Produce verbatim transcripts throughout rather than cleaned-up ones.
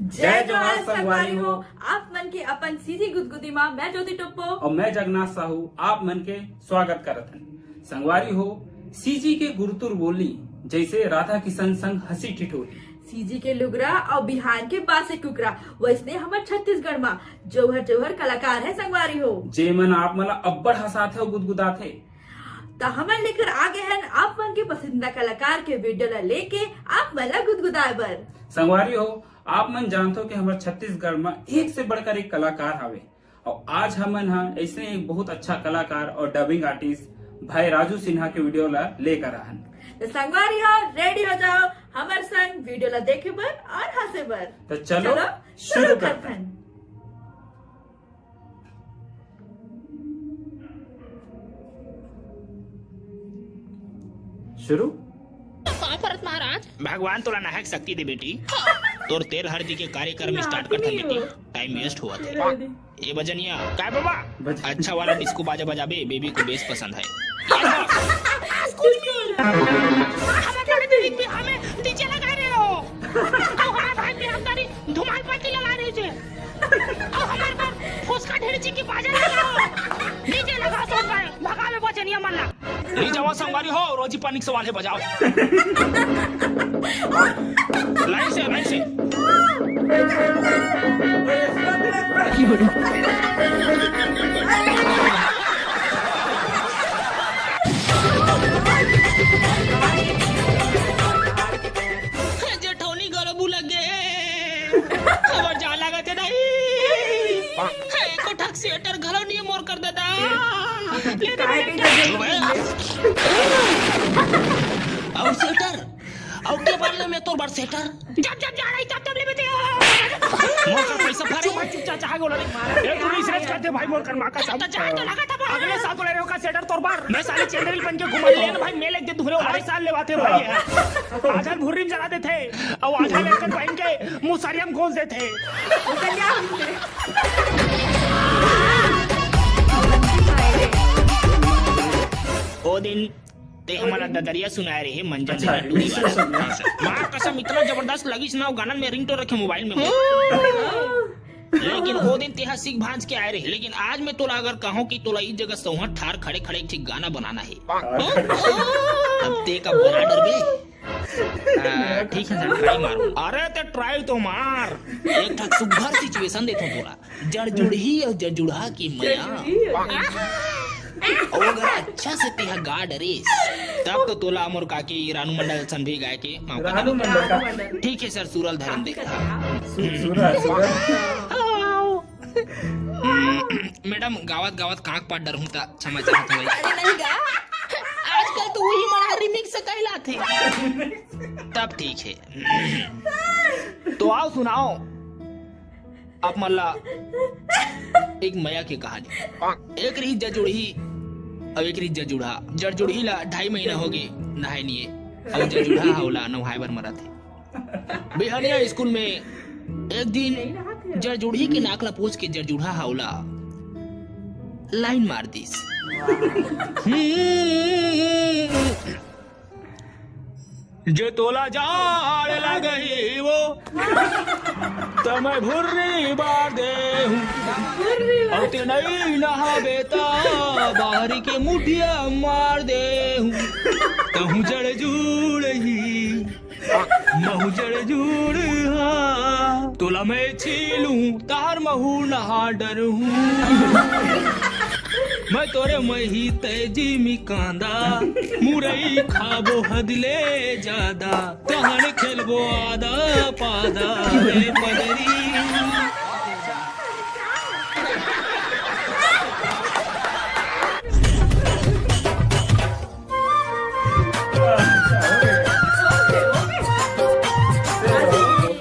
जय जोहार संगवारी हो। आप मन के अपन सीजी गुदगुदी मा मैं ज्योति टोप्पो। और मैं जगन्नाथ साहू आप मन के स्वागत करत हन। संगवारी हो, सीजी के गुरतुर बोली जैसे राधा किशन संग हंसी ठिठोली। सीजी के लुगरा और बिहार के बासे कुकरा, वैसने हमर छत्तीसगढ़ मा जौहर जौहर कलाकार है संगवारी हो। जेमन आप मन ला अब्बड़ हंसाथे और गुदगुदाथे। त हमन लेकर आ गए हन आप मन के पसंदीदा कलाकार के वीडियो ला लेके आप मन ला गुदगुदाए बर। संगवारी हो, आप मन जानथो कि हमर छत्तीसगढ़ म एक से बढ़कर एक कलाकार हावे, और आज हमन ह ऐसे एक बहुत अच्छा कलाकार और डबिंग आर्टिस्ट भाई राजू सिन्हा के वीडियो ला लेकर आहन। त संगवारी हो, रेडी हो जाओ हमर संग वीडियो ला देखे बर और हंसे बर। त चलो, चलो, शुरू शुरू करथन। करथन। शुरू। पाँव परत महाराज। भगवान तोला नाहक शक्ति दे बेटी। तोर तेल हरदी के कार्यक्रम ना, स्टार्ट करथन नहीं बेटी। हो। टाइम वेस्ट हुआ थे। रेडी। ए बजनिया, काय बाबा? बज- अच्छा वाला डिस्को बाजा बजाबे, बेबी को बेस पसंद है। Yes, boss। Excuse me। हमारे बेबी में हमें डीजे लगा रहे हो। तो हमारे भाई में हम तारी धुमाल पार्टी लगा रहे थे। अउ हमर बर फुसका ढेरची के बाजा लगाओ। डीजे लगाओ तो भाई, भगावे बजनिया मन ला। ले जावा संगवारी हो, रोजी पानी के सवाल है, बजाओ। लाइन से, लाइन से। जेठौनी घलो बुला गे। हमर जान लागत हे दाई। हे, एको ठक स्वेटर घलो नइ हे मोर कर दादा। ले दे, काय ले दे। कही जरूरत नहीं है। अउ स्वेटर? अउ के बार ले मैं तोर बर स्वेटर? जब, जब जा रही, तब, तब ले बेटे। मोर कर पैसा भरे। चुप, चुप, चाचा, आगे वाला नहीं मारा। ए, तू नहीं स्वेटर कर दे भाई, मोर कर माँ का सब। तो जाए तो लगा था बाहर। अगले साल तो ले रहे हो का स्वेटर तोर बर? मैं साले चंद्रिल बन के घूमा ले ना भाई, मैं लेके दे दूँ, हर साल लेवाते भाई। आधा भुर्री में जला देथे। अउ आधा लड़कन पहन के मुसरिया म घोंस देथे। ओ दिन ते हमन ला ददरिया सुनाए रहे, मंजन अच्छा, दे लड्डू के बारे में। माँ कसम, इतना जबरदस्त लगिस ना वो गाना, मैं रिंगटोन रखे मोबाइल में। लेकिन वो दिन तेहा सीख भांज के आए रहे, लेकिन आज मैं तोला अगर कहूँ कि तोला इस जगह सौहठ ठार खड़े खड़े एक ठे गाना बनाना है, तब ते का बना डरबे? आ, ठीक है सर, ट्राई मारो। अरे ते ट्राई तो मार। एक ठक सुग्घर सिचुएशन देथो तोला। जड़जुड़ही अउ जड़जुड़हा की मया। अउ अगर अच्छा से तेहा गा डरेस, तब तो तोला मोर काकी रानू मंडल सन भी गाय के मौका रानू देबो। मंडल का? ठीक है सर, सुरल धरन दे। सु-, सुरल, सुरल। मैडम, गावत गावत कांक पाट डरहूं ता क्षमा चाहत हूं। अरे नहीं गा, आजकल तो वही मना रिमिक्स कहलाथे। तब ठीक है। तो आओ सुनाओ आप मन ला एक मया के कहानी। एक रही जड़जुड़ही अउ एक रही जड़जुड़हा। जड़जुड़ही ला ढाई महीना होगे नहाए नइ हे, अउ जड़जुड़हा ह ओला नहाए बर मरत हे। बिहनिया स्कूल में एक दिन जड़जुड़ही के नाक ला पोंछ के जड़जुड़हा ह ओला लाइन मार दिस। हम्म। जे तोला जाड़ लगही वो, त मैं भुर्री बार देहूं। अउ ते नइ नहाबे त बाहरी के मुठिया मार देहूं। तहूं जड़जुड़ही, महूं जड़जुड़हा। तोला मैं छीलूं, तार महूं नहा डरहूं। मैं तोरे मही तै जिमी कांदा, मुरई खाबो हद ले जादा, तहन खेलबो आदा पादा रे पगरी।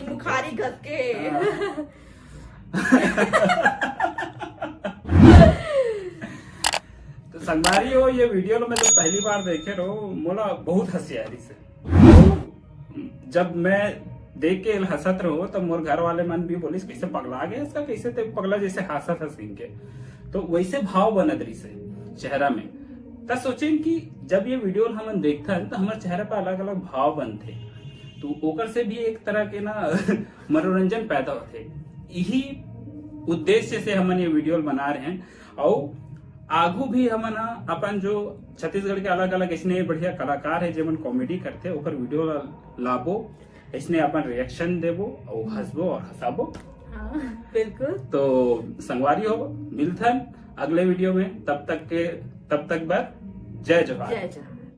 मुखारी घस के। तो संगवारी हो, ये वीडियो लो मैं तो पहली बार देखे रहो, मोला बहुत हंसी आ रही से। जब मैं देख के हंसत रहो, तब मोर घर वाले मन भी बोलिस, "कैसे पगला गए इसका, कैसे ते पगला जैसे हंसत हंस के।" तो वैसे भाव बनत रही से चेहरा में। त सोचेन कि जब ये वीडियो हमन देखथन, तो हमारे चेहरा पर अलग-अलग भाव बनथे। तो ओकर से भी एक तरह के ना मनोरंजन पैदा होथे। यही उद्देश्य से हमन ये वीडियो बना रहे हैं। और आगू भी हमन ह अपन जो छत्तीसगढ़ के अलग-अलग इसने बढ़िया कलाकार है, जेमन कॉमेडी करथे, ओकर वीडियो ला-, लाबो, इसने अपन रिएक्शन देबो और हंसबो और हंसाबो। हाँ, बिल्कुल। तो संगवारी हो, मिलथन अगले वीडियो में। तब तक के, तब तक बर जय जोहार। जय जोहार।